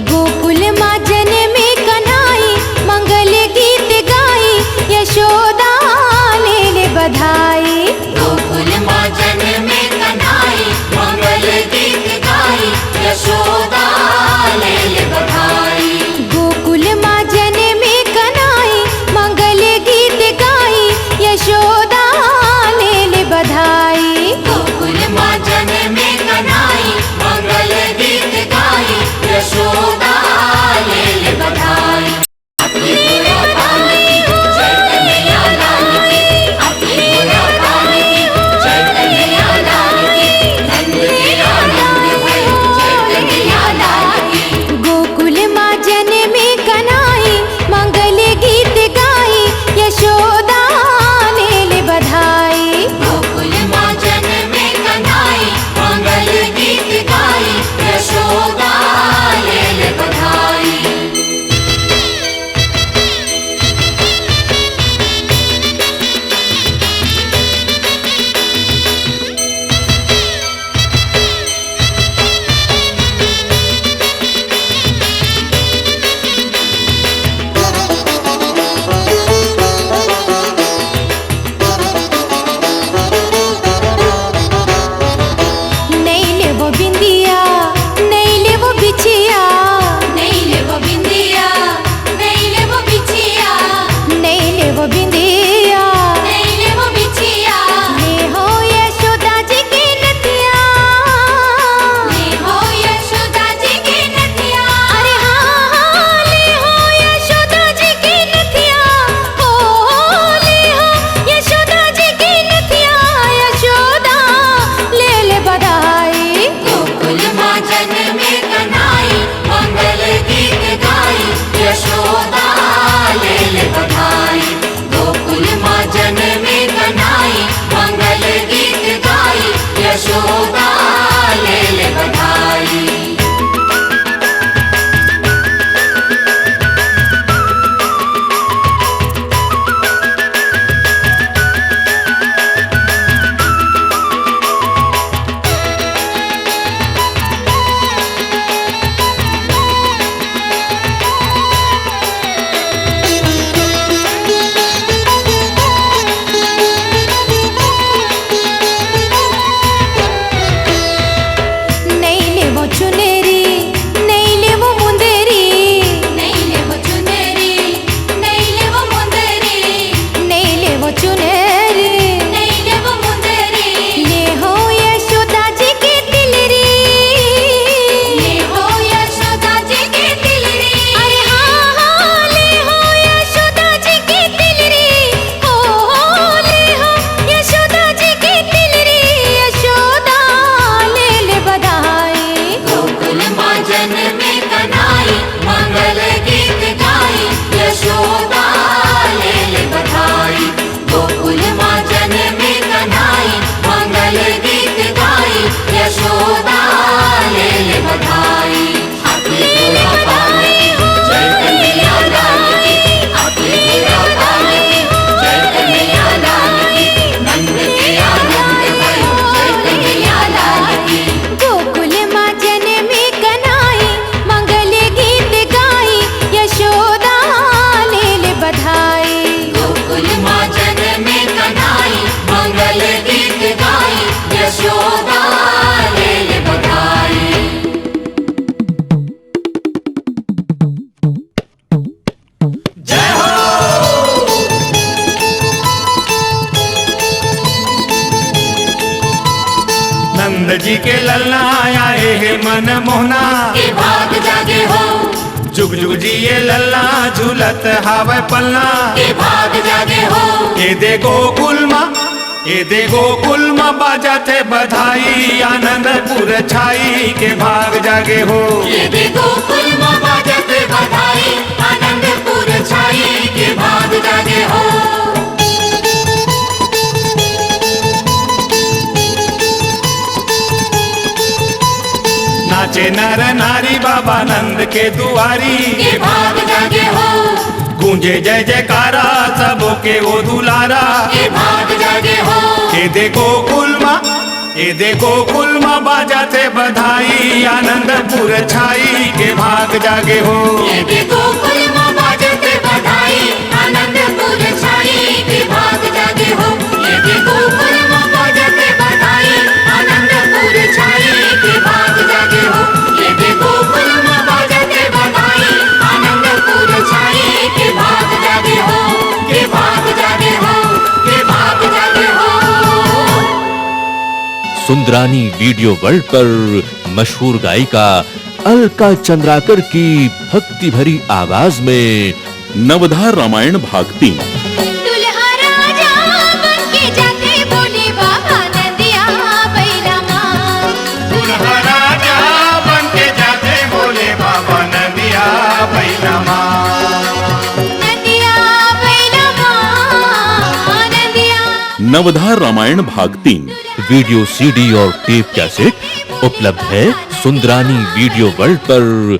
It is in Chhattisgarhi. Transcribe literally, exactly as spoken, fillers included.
गोकुल मा जनमे कन्हाई, मंगल गीत गाई, यशोदा ले ले बधाई। गोकुल मा जनमे कन्हाई, मंगल गीत गाई, यशोदा ले ले बधाई। गोकुल मा जनमे कन्हाई, मंगल गीत गाई, यशोदा ले ले बधाई। गोकुल मा जनमे कन्हाई, मंगल गीत गाई, यशोदा ले ले बधाई। गोकुल मा जनमे कन्हाई, मंगल गीत गाई, यशोदा ले ले बधाई। गोकुल मा जनमे कन्हाई, मंगल गीत गाई, यशोदा ले ले बधाई। नइ लेबो बिंदिया, नइ लेबो बिछिया। नइ लेबो बिंदिया, नइ लेबो बिछिया। नइ लेबो बिंदिया, नइ लेबो बिछिया। ले हो यशोदा जी के नथिया। ले हो यशोदा जी के नथिया। अरे हाँ, हाँ, ले हो यशोदा जी के नथिया। ओ, ले हो यशोदा जी के नथिया, यशोदा ले ले बधाई। गोकुल मा जनमे कन्हाई, मंगल गीत गाई, यशोदा ले ले बधाई। गोकुल मा जनमे कन्हाई, मंगल गीत गाई, यशोदा ले ले बधाई। नइ लेबो चुनरी, नइ लेबो मुंदरी। नइ लेबो चुनरी, नइ लेबो मुंदरी। नइ लेबो चुनरी, नइ लेबो मुंदरी। ले हो यशोदा जी के तिलरी। ले हो यशोदा जी के तिलरी। अरे हाँ, हाँ, ले हो यशोदा जी के तिलरी। ओ, ले हो यशोदा जी के तिलरी, यशोदा ले ले बधाई। गोकुल मा जनमे कन्हाई, मंगल गीत गाई, यशोदा ले ले बधाई। गोकुल मा जनमे कन्हाई, मंगल गीत गाई, यशोदा ले ले बधाई। गोकुल मा जनमे कन्हाई, मंगल गीत गाई, यशोदा ले ले बधाई। गोकुल मा जनमे कन्हाई, मंगल गीत गाई, यशोदा ले ले बधाई। जय हो। नंद जी के ललना आए हे मन मोहना, के भाग जागे हो। जुग जुग जिए ललना, झूलत हावय पलना, के भाग जागे हो। ए दे गोकुल मा, ए दे गोकुल म बाजत हे बधाई, आनंदपुर छाई के भाग जागे हो। ए दे गोकुल म बाजत हे बधाई, आनंदपुर छाई के भाग जागे हो। नाचे नर नारी बाबा नंद के दुआरी, के भाग जागे हो। गूंजे जय जयकारा सबो के ओ दुलारा, के भाग जागे हो। ए दे गोकुल म, ए दे गोकुल म बाजत हे बधाई, आनंदपुर छाई के भाग जागे हो। ए दे गोकुल म बाजत हे बधाई, आनंदपुर छाई के भाग जागे हो। ए दे गोकुल म बाजत हे बधाई, आनंदपुर छाई के भाग जागे हो। ए दे गोकुल म बाजत हे बधाई, आनंदपुर छाई के भाग जागे हो, के भाग जागे हो, के भाग जागे हो। सुंदरानी वीडियो वर्ल्ड पर मशहूर गायिका अलका चंद्राकर की भक्ति भरी आवाज में नवधा रामायण भाग तीन। दुल्हा राजा बन के जाथे बोले बाबा नंदिया बैला मा। दुल्हा राजा बन के जाथे बोले बाबा नंदिया बैला मा। नंदिया बैला मा, नंदिया। नवधा रामायण भाग तीन, वीडियो सीडी और टेप कैसेट उपलब्ध है सुंदरानी वीडियो वर्ल्ड पर।